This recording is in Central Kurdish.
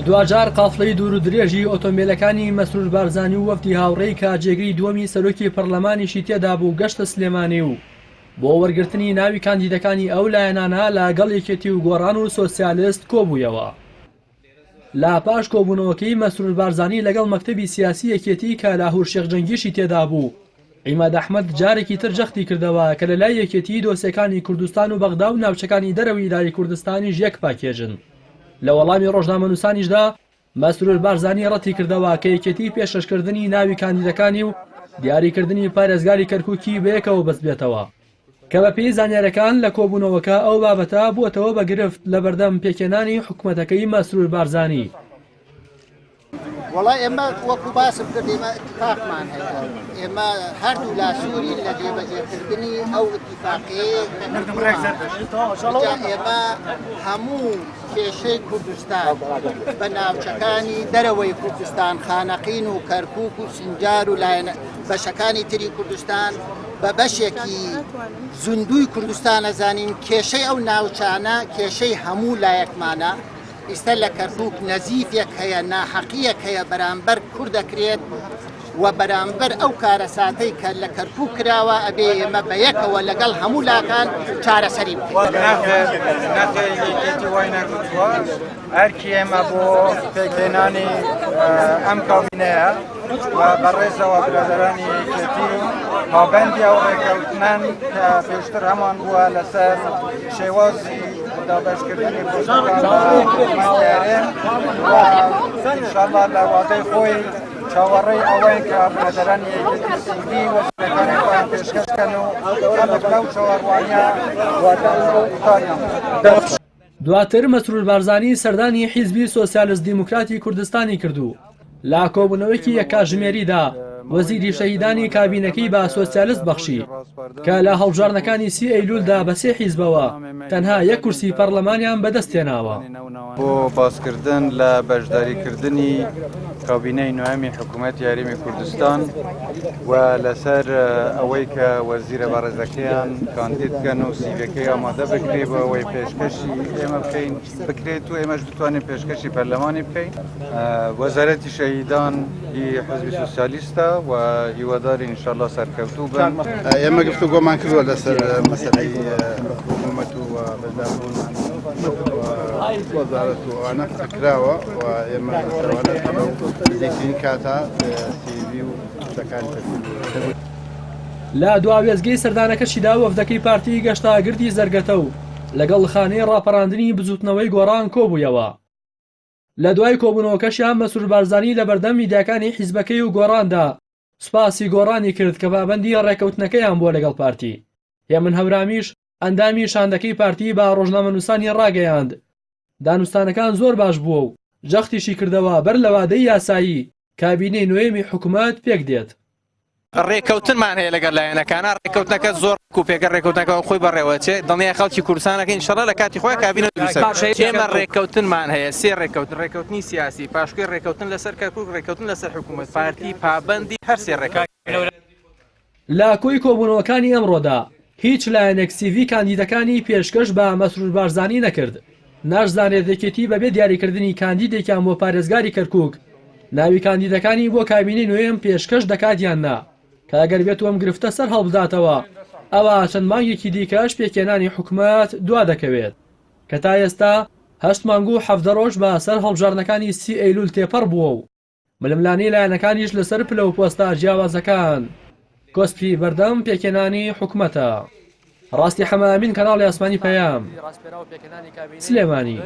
دواجار قافڵەی دوور و درێژی ئۆتۆمبێلەکانی مەسرور بارزانی و وەفدی هاوڕێی کە جێگری دووەمی سەرۆکی پەرلەمانیشی تێدابوو گەشتە سلێمانی و بۆ وەرگرتنی ناوی کاندیدەکانی ئەو لایەنانە لە گەڵ یەکێتی و گۆڕان و سۆسیالست کۆبوویەوە. لە پاش کۆبوونەوەکەی مەسرور بارزانی لەگەڵ مەکتەبی سیاسی یەکێتی کە لاهور شێخ جەنگیشی تێدابوو، عیماد ئەحمەد جارێکی تر جەختی کردەوە کە لە لای یەکێتی دۆسیەکانی کوردستان و بەغدا و ناوچەکانی دەرەوەی ئیدارەی کوردستانیش یەک پاکێجن. لە وەڵامی ڕۆژنامەنووسانیشدا مەسرور بارزانی ڕەتیکردەوە کە یەکێتی پێشکەشکردنی ناوی کاندیدەکانی و دیاریکردنی پارێزگاری کەرکوکی بەیەکەوە بەستبێتەوە، کە بەپێی زانیارەکان لە کۆبوونەوەکە ئەو بابەتە بووەتەوە بە گرفت لەبەردەم پێکهێنانی حکومەتەکەی مەسرور بارزانی. وەڵا ئێمە وەکو باسم کرد ئێمە اتفاقمان هەیە ئێمە هەردوو لا سوورین لە جێبەجێکردنی ئەو اتفاقیەیە کە کردوومانە. جا ئێمە هەموو کێشەی کوردستان بە ناوچەکانی دەرەوەی کوردستان خانەقین و کەرکوک و سنجار و لایەنە بەشەکانی تری کوردستان بە بەشێکی زیندووی کوردستان ئەزانین کێشەی ئەو ناوچانە کێشەی هەموو لایەکمانە ئیستا لە کەرکوک نەزیفێک هەیە ناحەقیەک هەیە بەرامبەر کورد دەکرێت و بەرامبەر ئەو کارەساتەی کە لە کەرکوک کراوە ئەبێ ئێمە بە یەکەوە لەگەڵ هەموو لاکان چارەسەری بکەین. نەخێر نەخێر یەکێتی وای نەگوتووە ئەرکی ئێمە بۆ پێکهێنانی ئەم کابینەیە و بەڕێزەوە برادەرانی یەکێتی پابەندی ئەو ڕێکەوتنەن کە پێشتر هەمان بووە لەسەر شێوازی دابەشکردنی پۆستەکان لە حکومەتی هەرێم و ئینشاڵڵا لە وادەی خۆی چاوەڕێی ئەوەین کە برادەرانی یەکێتی سیڤی وەزیرەکانی خۆیان پێشکەش کەن و خەڵک لەو چاوەڕوانیە وتاریان بکەن. دواتر مەسرور بارزانی سەردانی حیزبی سۆسیالست دیموکراتی کوردستانی کرد و لە کۆبوونەوەیەکی یەک کاتژمێریدا وەزیری شەهیدانی کابینەکەی بە سۆسیالست بەخشی کە لە هەڵبژاردنەکانی سی ئەیلولدا بە سێ حیزبەوە تەنها یەک کورسی پەڕلەمانیان بەدەستهێناوە. بۆ باسکردن لە بەشداریکردنی کابینەی نۆیەمی حکوومەتی هەرێمی کوردستان و لەسەر ئەوەی کە وەزیرە بەڕێزەکەیان کاندید بکەن و سیڤەکەی ئامادە بکرێت بۆ ئەوەی پێشکەشی ئێمە بکەین بکرێت و ئێمەش بتوانین پێشکەشی پەرلەمانی بکەین وەزارەتی شەهیدان هی حزبی سوسیالیستە و هیوادارین ئینشاءاللە سەرکەوتوو بن. ئێمە گفتوگۆمان کردووە لەسەر مەسەلەی حکوومەت و بەشداربوونمان و وەزارەت و ئەوانە قسە کراوە و ئێمە لەسەر ئەوانە لەو نزیکترین کاتا سیڤی و شتەکان پێشکەش لە دوا وێستگەی سەردانەکەشیدا وەفدەکەی پارتی گەشتە گردی زەرگەتە و لەگەڵ خانەی ڕاپەڕاندنی بزووتنەوەی گۆڕان کۆبوویەوە. لە دوای کۆبوونەوەکەشیان مەسرور بارزانی لەبەردەم میدیاکانی حیزبەکەی و گۆڕاندا سوپاسی گۆڕانی کرد کە پابەندی ڕێککەوتنەکەیان بووە لەگەڵ پارتی. هێمن هەورامیش ئەندامی شاندەکەی پارتی بە ڕۆژنامەنووسانی ڕاگەیاند، دانوستانەکان زۆر باش بووە و جەختیشی کردەوە بەر لە وادەی یاسایی کابینەی نۆیەمی حکومەت پێکدێت. ڕێککەوتنمان هەیە لەگەڵ لایەنەکانە، ڕێککەوتنەکە زۆر ڕێک و پێکە، ڕێککەوتنەکە خۆی بەڕێوەچێ، دڵنیای خەڵکی کوردستانەکەین ئینشەڵا لە کاتی خۆی کابینە دروست دەبێت. ئێمە ڕێککەوتنمان هەیە، سێ ڕێککەوتن، ڕێککەوتنی سیاسی، پاشکۆی ڕێککەوتن لەسەر کەرکوک، ڕێککەوتن لەسەر حکوومەت، پارتی پابەندی هەر سێ ڕێککەوتنەکەیە. لە کۆی کۆبوونەوەکانی ئەمڕۆدا هیچ لایەنێک سیڤی کاندیدەکانی پێشکەش بە مەسرور بارزانی نەکرد، ناشزانرێت یەکێتی بەبێ دیاریکردنی کاندیدێکیان بۆ پارێزگاری کەرکوک ناوی کاندیدەکانی بۆ کابینەی نۆیەم پێشکەش دەکات یان نا، کە ئەگەر بێتو ئەم گرفتە سەرهەڵبداتەوە ئەوا چەند مانگێکی دیکەش پێکهێنانی حکومەت دوادەکەوێت کە تا ئێستا هەشت مانگ و 17 ڕۆژ بە سەر هەڵبژاردنەکانی سی ئەیلول تێپەڕ بووە و ململانێی لایەنەکانیش لەسەر پلە و پۆستە جیاوازەکان کۆسپی بەردەم پێکهێنانی حکومەتە. ڕاستی حەمە ئەمین کەناڵی ئاسمانی پەیام، سلێمانی.